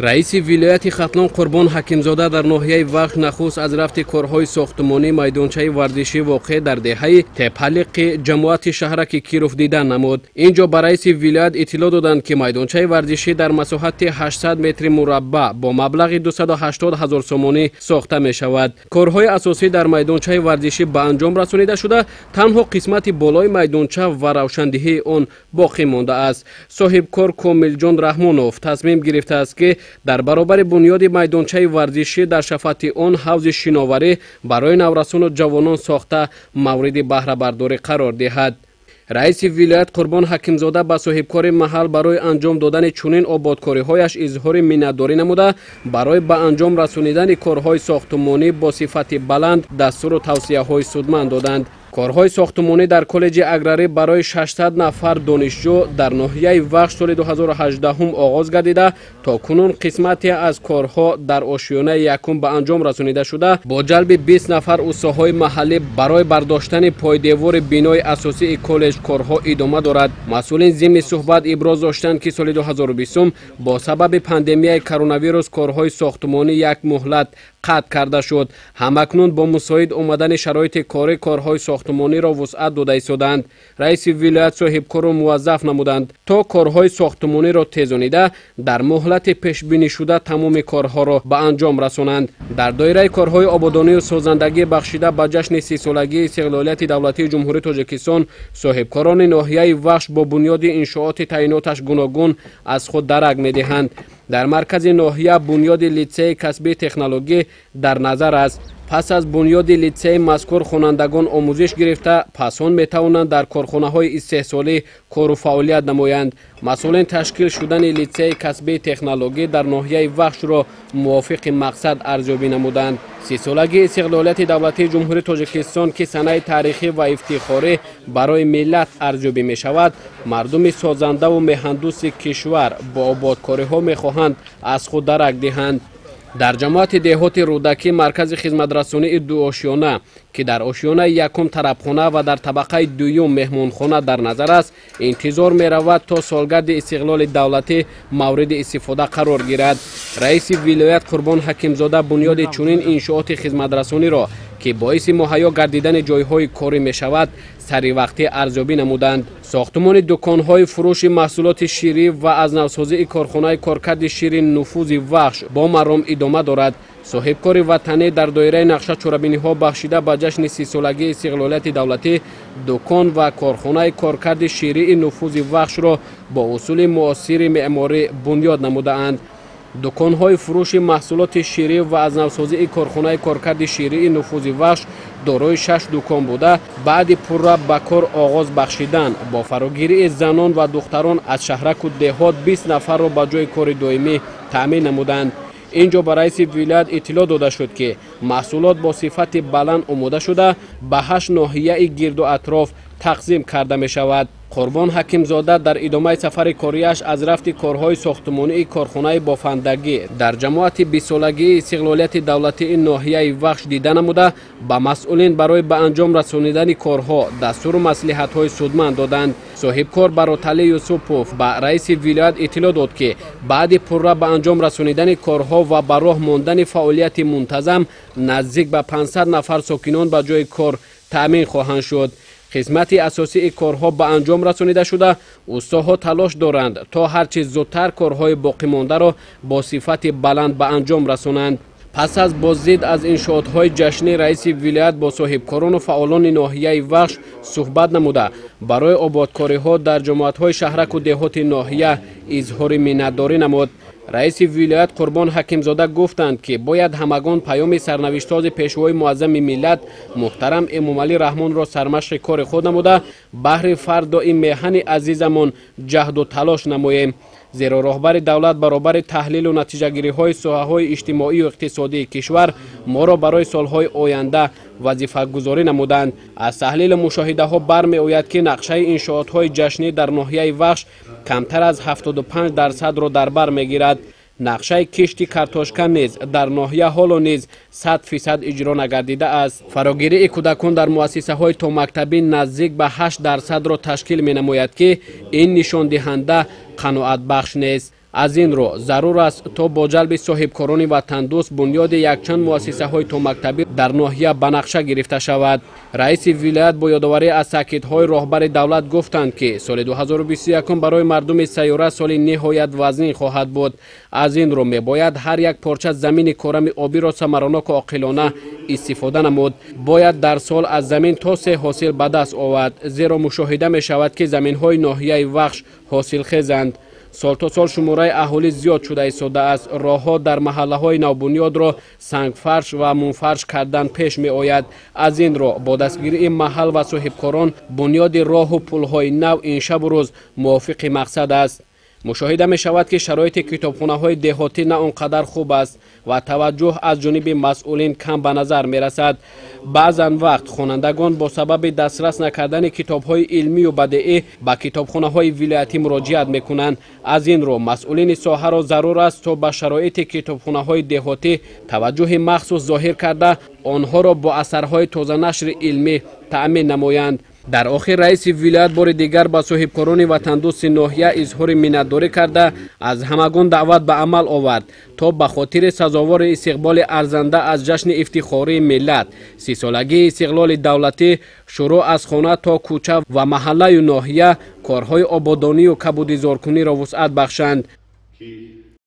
Раиси вилояти Хатлон Қурбон Ҳакимзода дар ноҳияи Вахш нахуст аз рафти корҳои сохтмонии майдончаи варзишӣ воқеъ дар деҳаи Тепалиқи ҷамоати шаҳраки Киров дидан намуд. Инҷо ба раиси вилоят иттилоъ доданд, ки майдончаи варзишӣ дар масоҳати 800 метри мураббаъ бо маблағи 280 ҳазор сомонӣ сохта мешавад. Корҳои асосӣ дар майдончаи варзишӣ ба анҷом расонида шуда, танҳо қисмати болои майдонча ва равшандиҳии он боқӣ мондааст. Соҳибкор Комилҷон Раҳмонов тасмим гирифтааст, ки дар баробари бунёди майдончаи варзишӣ дар шафати он ҳавзи шиноварӣ барои наврасону ҷавонон сохта мавриди баҳрабардорӣ қарор диҳад. Раиси вилоят Қурбон Ҳакимзода ба соҳибкори маҳал барои анҷом додани чунин ободкориҳояш изҳори миннатдорӣ намуда, барои ба анҷом расонидани корҳои сохтмонӣ бо сифати баланд дастуру тавсияҳои судманд доданд. Корҳои сохтмонӣ дар коллеҷи аграрӣ барои 600 нафар донишҷӯ дар ноҳияи Вахш соли 2018 оғоз гардида, то кунун қисмате аз корҳо дар ошёнаи якум ба анҷом расонида шуда, бо ҷалби 20 нафар устоҳои маҳаллӣ барои бардоштани пойдевори бинои асосии коллеҷ корҳо идома дорад. Масъулин зимни суҳбат иброз доштанд, ки соли 2020 бо сабаби пандемияи коронавирус корҳои сохтмонӣ як муҳлат қатъ карда шуд. Ҳамакнун бо мусоид омадани шароити корӣ корҳои сохтмониро вусъат дода истодаанд. Раиси вилоят соҳибкорро муваззаф намуданд, то корҳои сохтмониро тезонида дар муҳлати пешбинишуда тамоми корҳоро ба анҷом расонанд. Дар доираи корҳои ободонию созандагӣ бахшида ба ҷашни 30-солагии истиқлолияти давлатии Ҷумҳурии Тоҷикистон, соҳибкорони ноҳияи Вахш бо бунёди иншооти таъиноташ гуногун аз худ дарак медиҳанд. Дар маркази ноҳия бунёди литсеи касбии технологӣ дар назар аст. Пас аз бунёди литсеи мазкур хонандагон омӯзиш гирифта, пас он метавонанд дар корхонаҳои истеҳсолӣ кору фаъолият намоянд. Масъулин ташкил шудани литсеи касбии технологӣ дар ноҳияи Вахшро мувофиқи мақсад арзёбӣ намуданд. 30-солагии истиқлолияти давлатии Ҷумҳурии Тоҷикистон, ки санаи таърихӣ ва ифтихорӣ барои миллат арзёбӣ мешавад, мардуми созандаву меҳандӯсти кишвар бо ободкориҳо мехоҳанд аз худ дарак диҳанд. Дар ҷамоати деҳоти Рӯдакӣ маркази хизматрасонии дуошёна, ки дар ошёнаи якум тарабхона ва дар табақаи дуюм меҳмонхона дар назар аст, интизор меравад то солгарди истиқлоли давлатӣ мавриди истифода қарор гирад. Раиси вилоят Қурбон Ҳакимзода бунёди чунин иншооти хизматрасониро, ки боиси муҳайё гардидани ҷойҳои корӣ мешавад, саривақтӣ арзёбӣ намуданд. Сохтмони дуконҳои фурӯши маҳсулоти ширӣ ва аз навсозии корхонаи коркарди шири нуфузи Вахш бо маром идома дорад. Соҳибкори ватанӣ дар доираи нақша чорабиниҳо бахшида ба ҷашни 30-солагии истиқлолияти давлатӣ дукон ва корхонаи коркарди ширии нуфузи Вахшро бо усули муосири меъморӣ бунёд намудаанд. Дуконҳои фурӯши маҳсулоти ширӣ ва аз навсозии корхонаи коркарди ширии нуфузи Вахш дорои 6 дукон буда, баъди пурра ба кор оғоз бахшидан бо фарогирии занон ва духтарон аз шаҳраку деҳот 20 нафарро ба ҷои кори доимӣ таъмин намуданд. Инҷо ба раиси вилоят иттилоъ дода шуд, ки маҳсулот бо сифати баланд омода шуда ба 8 ноҳияи гирду атроф тақсим карда мешавад. Қурбон Ҳакимзода дар идомаи сафари кориаш аз рафти корҳои сохтмонии корхонаи бофандагӣ дар ҷамоати 20-солагии истиқлолияти давлатии ноҳияи Вахш дида намуда, ба масъулин барои ба анҷом расонидани корҳо дастуру маслиҳатҳои судманд доданд. Соҳибкор Бароталӣ Юсупов ба раиси вилоят иттилоъ дод, ки баъди пурра ба анҷом расонидани корҳо ва ба роҳ мондани фаъолияти мунтазам наздик ба 500 нафар сокинон ба ҷои кор таъмин хоҳанд шуд. Қисмати асосии корҳо ба анҷом расонида шуда, устоҳо талош доранд, то ҳарчи зудтар корҳои боқимондаро бо сифати баланд ба анҷом расонанд. Пас аз боздид аз иншоотҳои ҷашнӣ раиси вилоят бо соҳибкорону фаъолони ноҳияи Вахш суҳбат намуда, барои ободкориҳо дар ҷамоатҳои шаҳраку деҳоти ноҳия изҳори миннатдорӣ намуд. Раиси вилоят Қурбон Ҳакимзода гуфтанд, ки бояд ҳамагон паёми сарнавиштсози пешвои муаззами миллат муҳтарам Эмомалӣ Раҳмонро сармашқи кори худ намуда, баҳри фардои меҳани азизамон ҷаҳду талош намоем. Зеро роҳбари давлат баробари таҳлилу натиҷагириҳои соҳаҳои иҷтимоию иқтисодии кишвар моро барои солҳои оянда вазифагузорӣ намуданд. Аз таҳлилу мушоҳидаҳо бармеояд, ки нақшаи иншоотҳои ҷашнӣ дар ноҳияи Вахш камтар аз 75%-ро дар бар мегирад. Нақшаи кишти картошка низ дар ноҳия ҳоло низ 100% иҷро нагардидааст. Фарогирии кӯдакон дар муассисаҳои томактабӣ наздик ба 8%-ро ташкил менамояд, ки ин нишондиҳанда қаноатбахш нест. Аз ин рӯ зарур аст, то бо ҷалби соҳибкорони ватандӯст бунёди якчанд муассисаҳои томактабӣ дар ноҳия ба нақша гирифта шавад. Раиси вилоят бо ёдоварӣ аз таъкидҳои роҳбари давлат гуфтанд, ки соли 2021 барои мардуми сайёра соли ниҳоят вазнин хоҳад буд. Аз ин рӯ мебояд ҳар як порча замини корами обиро самароноку оқилона истифода намуд. Бояд дар сол аз замин то 3 ҳосил ба даст овард, зеро мушоҳида мешавад, ки заминҳои ноҳияи Вахш ҳосилхезанд. Сол то сол шумораи аҳолӣ зиёд шуда истодааст. Роҳҳо дар маҳаллаҳои навбунёдро сангфарш ва мумфарш кардан пеш меояд. Аз ин рӯ бо дастгирии маҳал ва соҳибкорон бунёди роҳу пулҳои нав ин шабу рӯз мувофиқи мақсад аст. Мушоҳида мешавад, ки шароити китобхонаҳои деҳотӣ на он қадар хуб аст ва таваҷҷӯҳ аз ҷониби масъулин кам ба назар мерасад. Баъзан вақт хонандагон бо сабаби дастрас накардани китобҳои илмию бадеӣ ба китобхонаҳои вилоятӣ муроҷиат мекунанд. Аз ин рӯ масъулини соҳаро зарур аст, то ба шароити китобхонаҳои деҳотӣ таваҷҷӯҳи махсус зоҳир карда, онҳоро бо асарҳои тозанашри илмӣ таъмин намоянд. Дар охир раиси вилоят бори дигар ба соҳибкорони ватандӯсти ноҳия изҳори миннатдорӣ карда, аз ҳамагон даъват ба амал овард, то ба хотири сазовори истиқболи арзанда аз ҷашни ифтихории миллат, 30-солагии истиқлоли давлатӣ, шурӯъ аз хона то кӯча ва маҳаллаю ноҳия корҳои ободонию кабудизоркуниро вусъат бахшанд. Ки